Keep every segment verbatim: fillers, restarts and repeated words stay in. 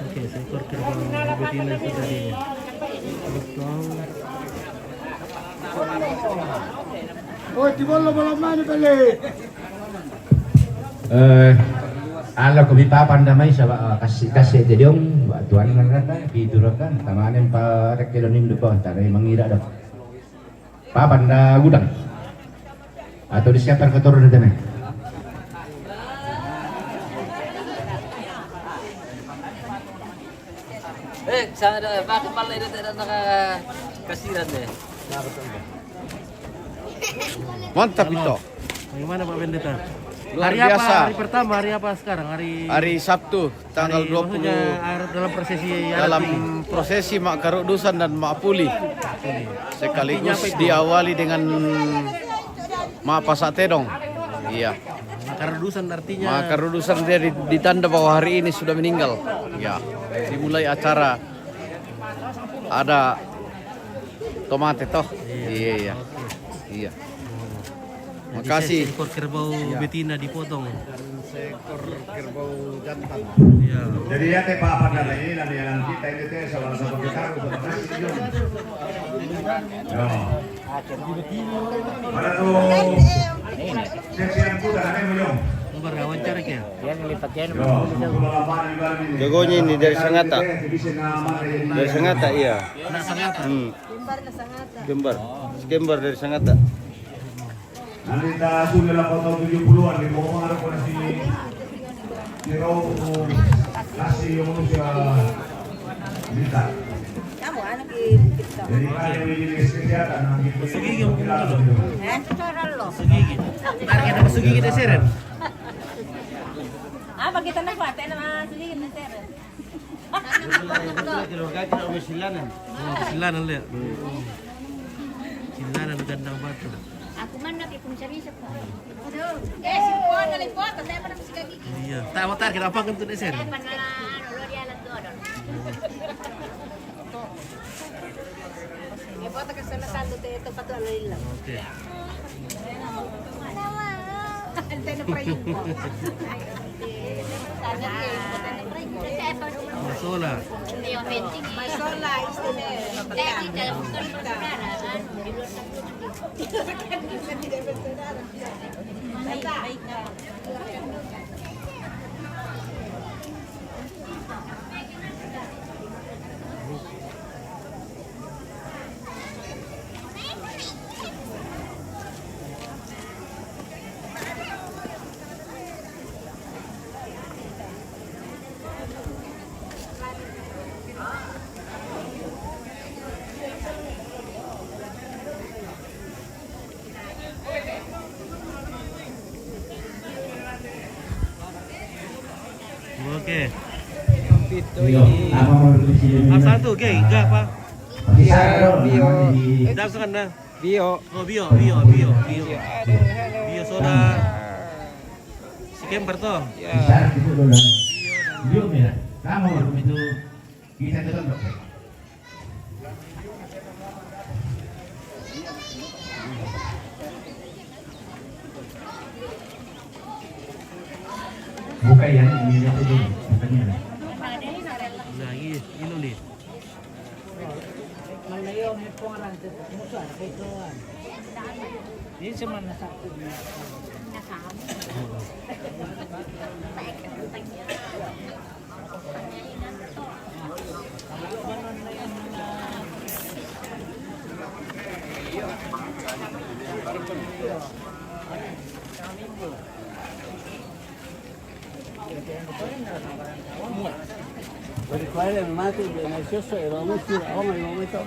Oke, seekor kerbau betina sudah dipotong. Oh, ti bollo bollo mani pele. Eh, ala ko mi papan damai saba, eh, kasi kasi te diong, ba tuan kan kan, pitu kan, tamanen pa rek ke donin duko, tare mangira do. Papan da gudang. Atau disiapkan kotor di sana. Eh, sana ada, pakai pala ini tidak ada kasiran deh. Mantap itu. Bagaimana, Pak Pendeta? Luar biasa. Hari apa? Hari pertama, hari apa sekarang? Hari Sabtu, tanggal dua puluh. Hari, maksudnya, hari dalam prosesi adat ini? Dalam prosesi Mak Karudusan dan Mak Puli. Sekaligus diawali dengan Mak Pasak Tedong. Iya. Mak Karudusan artinya? Mak Karudusan dia di-, ditanda bahwa hari ini sudah meninggal. Ya. Dimulai acara ada tomate toh. Iya. Iya, iya. Oke. Iya. Jadi, makasih. Se-, seekor kerbau betina dipotong. Dan seekor kerbau jantan. Iya. Jadi ya, te papan dari ini, nanti yang kita ini te salah satu kita, terima kasih, Jom. Ya. Mana tu? Seksi yang putar, ada yang belum? Sabar, wawancara ya. Yo, jagonya ini dari Sangatta. Dari Sangatta, iya. Anak Sangatta. Hmm. Kembar na Sangatta. Kembar. Kembar dari Sangatta. Nanti ta sudah lah foto tujuh puluhan di bawah, ada koneksi. Tirau kasih yang manusia minta. Kamu anak di TikTok. Jadi, ada yang ini kesehatan, nanti. Masuk gigi, Om. Eh? Masuk gigi. Tarik kita masuk gigi, deh, Seren. Apa kita nak buat? Enak masuk gigi, deh, Seren. Keluarga kita orang Silanan. Oh, Silanan, lihat. Silanan Gandang Batu. Aku mana pi pun bisa-bisa, Pak. Aduh. Eh, si Puan, dari Puan, saya pernah masih kaki. Iya. Tak, tak, kenapa kan tu, Dek Sen? Saya pernah, lo dia alat dua dong. Ya, Puan, tak kesana, tak, tu, tu, tempat tu, lo hilang. Oke. Antena Prayung. Masola. Masola, istilah. Oke. Pito ini. Apa satu, oke, enggak apa? Iya, bio. Dah, sekarang dah. Bio. Oh, bio, bio, bio, bio. Bio soda. Si Kembar toh? Ya. Bio, dah. Bio, ya. Kamu itu kita itu kan dokter. Bukan yang ini itu dulu, bukan yang ini. Nah, ini, ini nih. Ini cuma satu. Perché quello è un altro, è un altro, è un altro.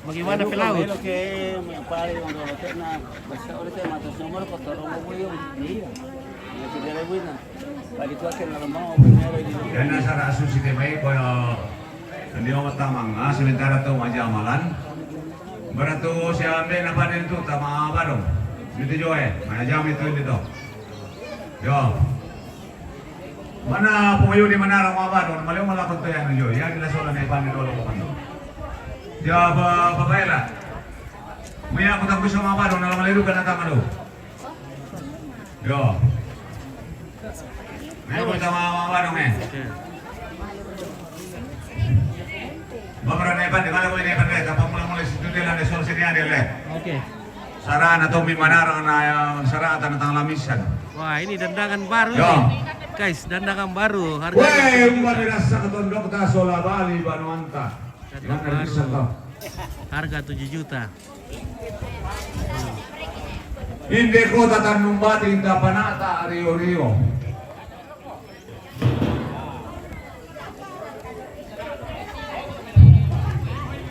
Bagaimana pelaut? Meno che mi pare quando lo torna, ma se ora te mata sono morto, torno un po' io. Io ti direi buona. Bali ko ake na lomao primero di. Yana sara asusi te mai ko yo. Ndio matamang, ah, sementara tu maja malan. Beratu siambe na panen tu tama badong. Itu jo, eh, mana jam itu itu. Yo. Mana poyo di mana rama badong, maleo malakon to yana jo. Ya kita sola na panen dolo ko mando. Ya ba, ba baela. Maya ko takuso ma badong na maleo kana tama do. Yo. Ayo, sama Mama Anu, eh. Oke. Bamara ne pande, mala ko ne pande, tapa mula-mula si Judela ne sol sini ade le. Oke. Sarana to mi manara na, ya, sarana tana tang lamisan. Wah, ini dandangan baru ini. Guys, dandangan baru. Harga. Weh, umba dirasa katondok ta sola bali banuanta. Dandangan baru. Harga tujuh juta. Inde kota Tanjung Batin ta panata Rio-Rio.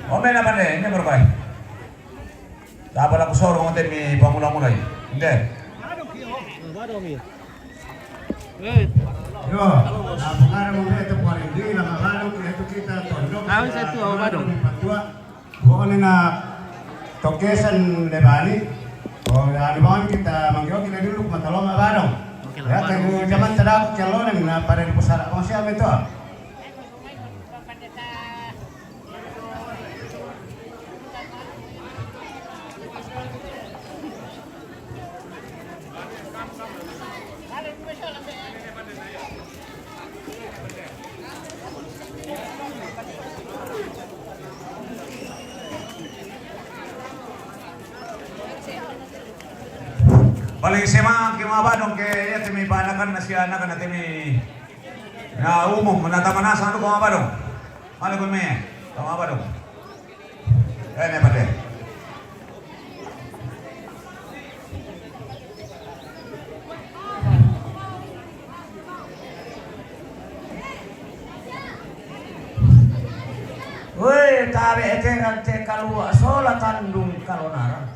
Omena pande, ini berbaik. Tapa la kusoro ngote mi pamula-mula i. Inde. Yo, na pangara mo ito paling di na mabalo ito kita tondok. Tahu saya tu, Abang Badong. Patua. Bukan na tokesan lebani. Oh, ya, di bawah kita manggil kita dulu matalo mabalo. Oke, ya, mabalo. Zaman terakhir kalau na pada di pusat apa sih itu? Paling sema ke mabadong ke ya temi banakan nasi anakan temi. Na umum, na tamanasa anu ko mabadong. Mala ko me, ko mabadong. Eh, ne pate. Woi, tabe ete kan te kalua sola tandung kalonara.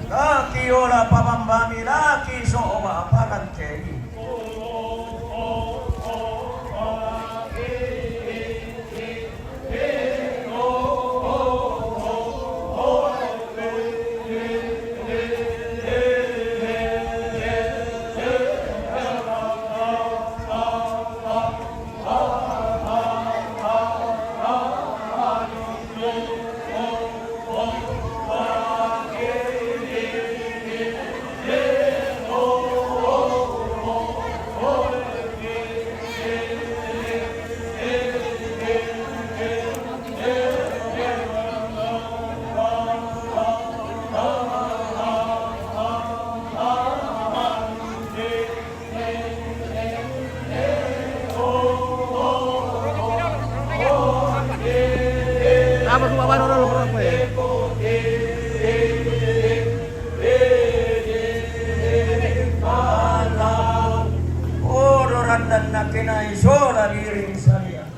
Laki ola pamambami, laki soba pakan tegi. Apa ku babaru lo berapa ya? Oro randan nakena isola biring salia.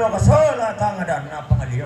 Pasala tangadan na pangaliyo.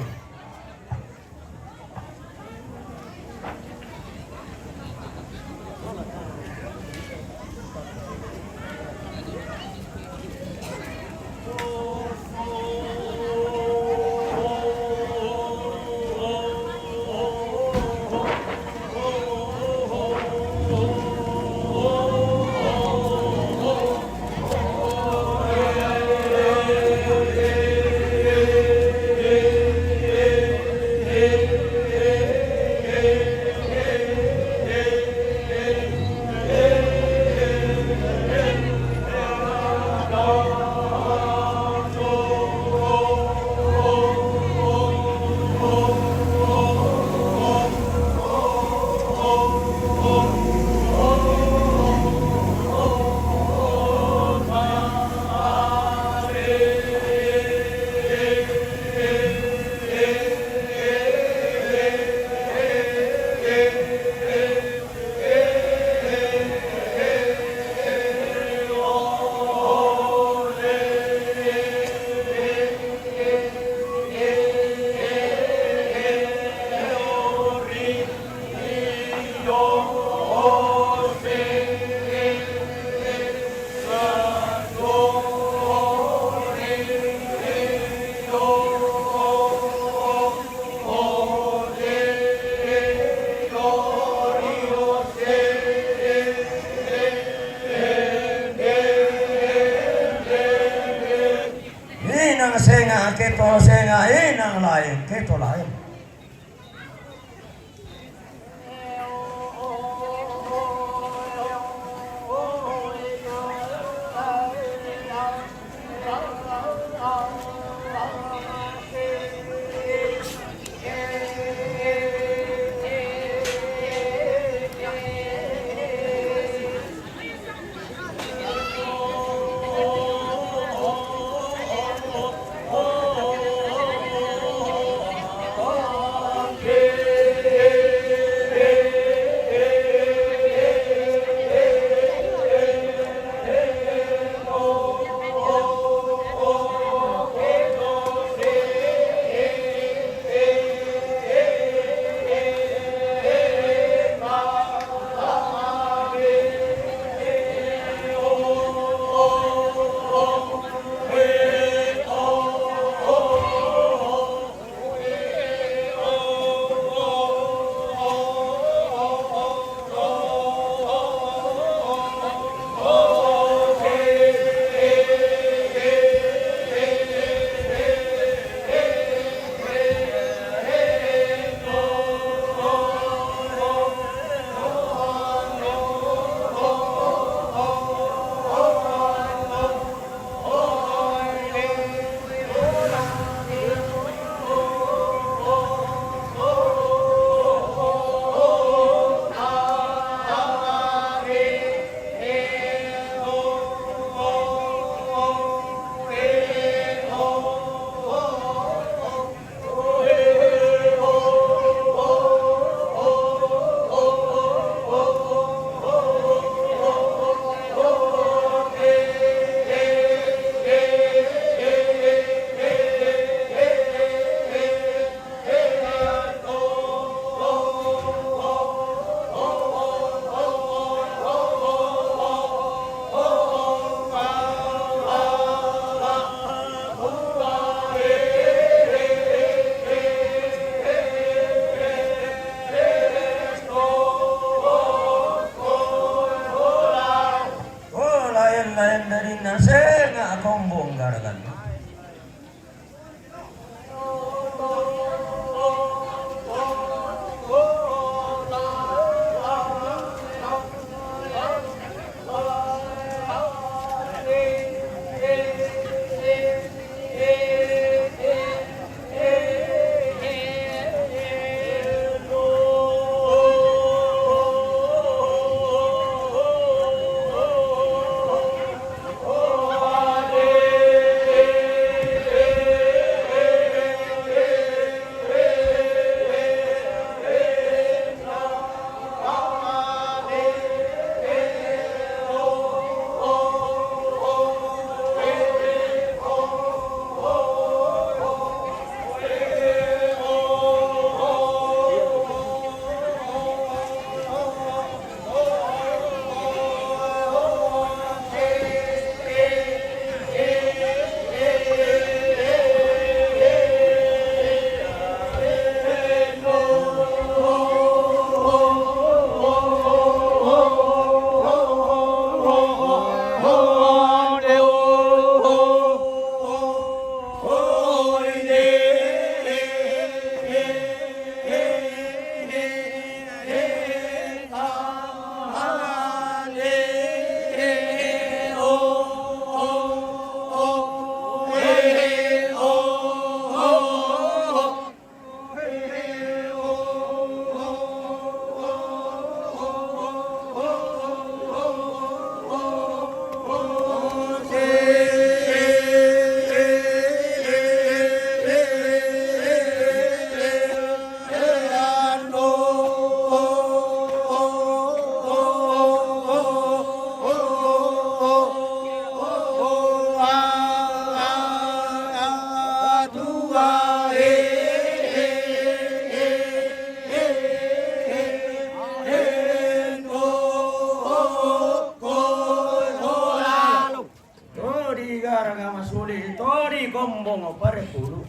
Inang senga' keto senga', inang laeng keto laeng. Oh, laen-laen dari naseng kombong garagan. Mongo pare pulu.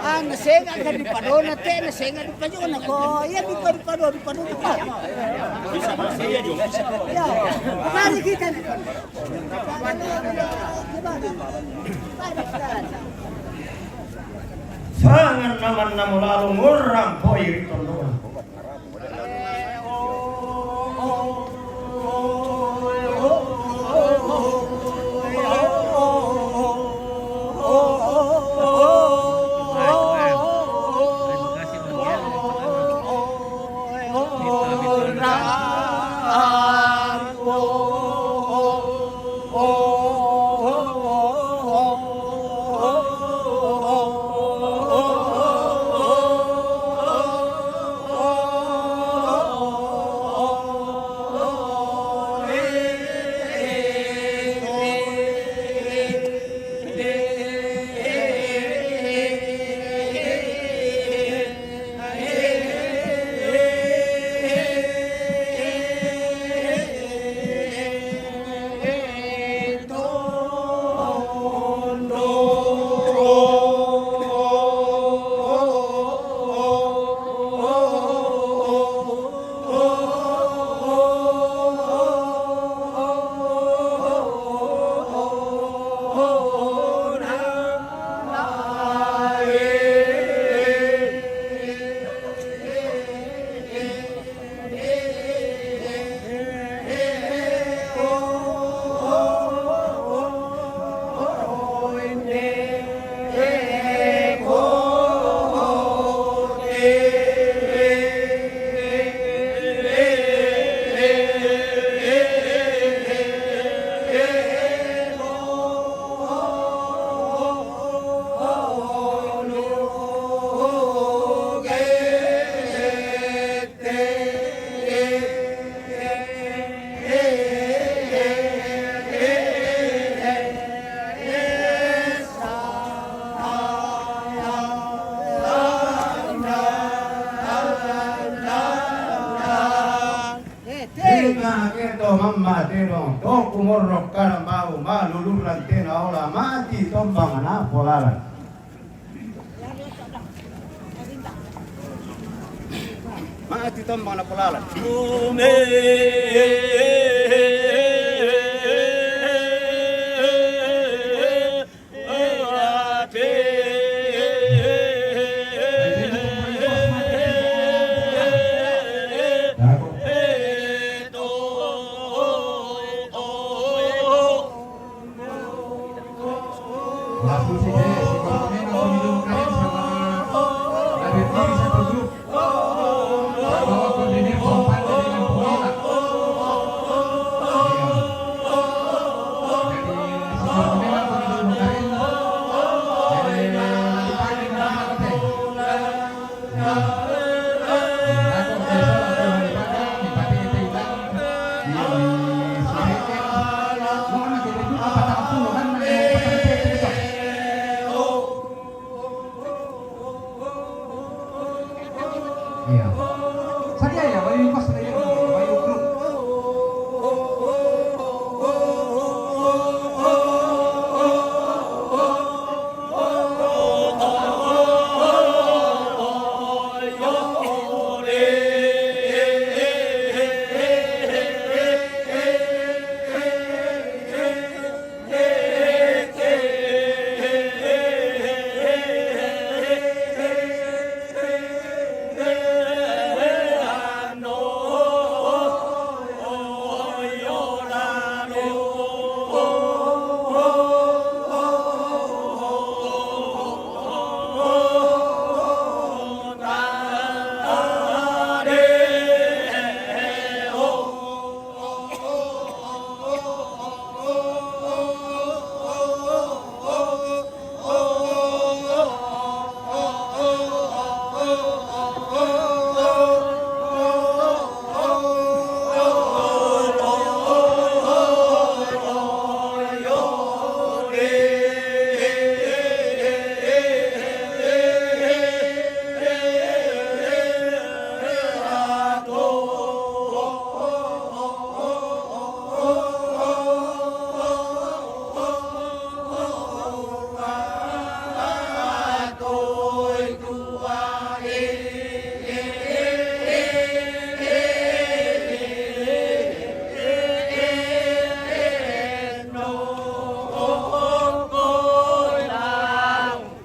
Ah, nasenga ka di padona te, nasenga di pajona ko. Iya, di pado, di pado, di pado. Iya. Mari kita. Sangan naman na mulalo ngurang po iri tondongan. Ika keto mamma teno, to kumorro karambau, maluluran tena ola, mati tombang na polalan. Mati tombang na polalan.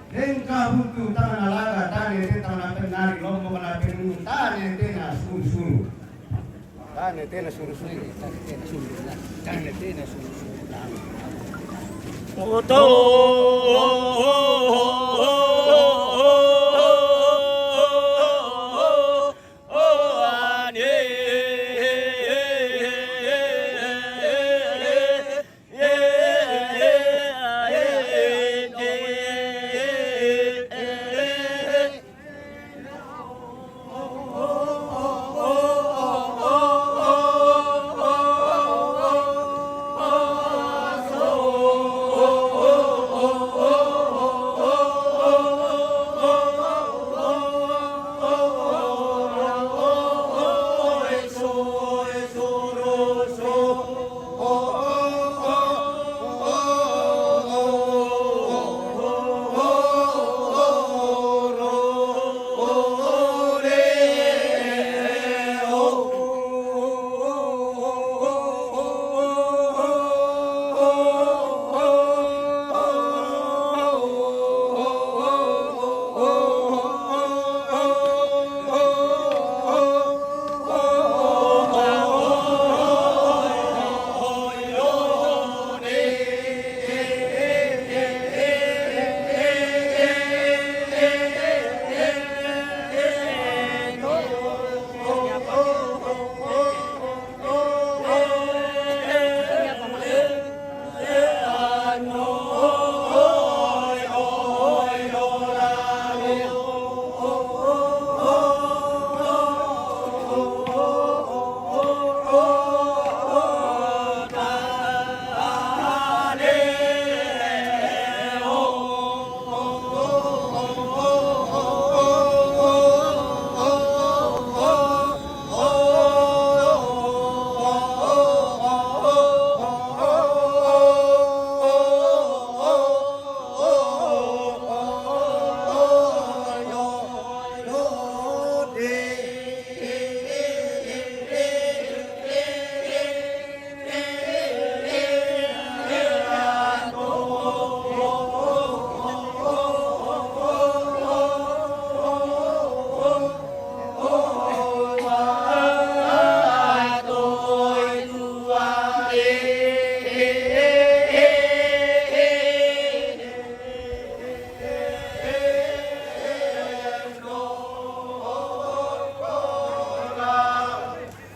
Dengka buntu tangana laga, tane te tangana penari, lombo kana penungu, tane tena suru-suru. Tane tena suru-suru. Tane tena suru-suru. Tane tena suru-suru. Oto.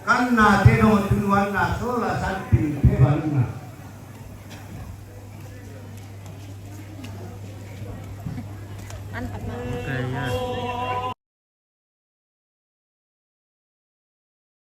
Kanna teno tunuanna sola samping pebanna. Kaya.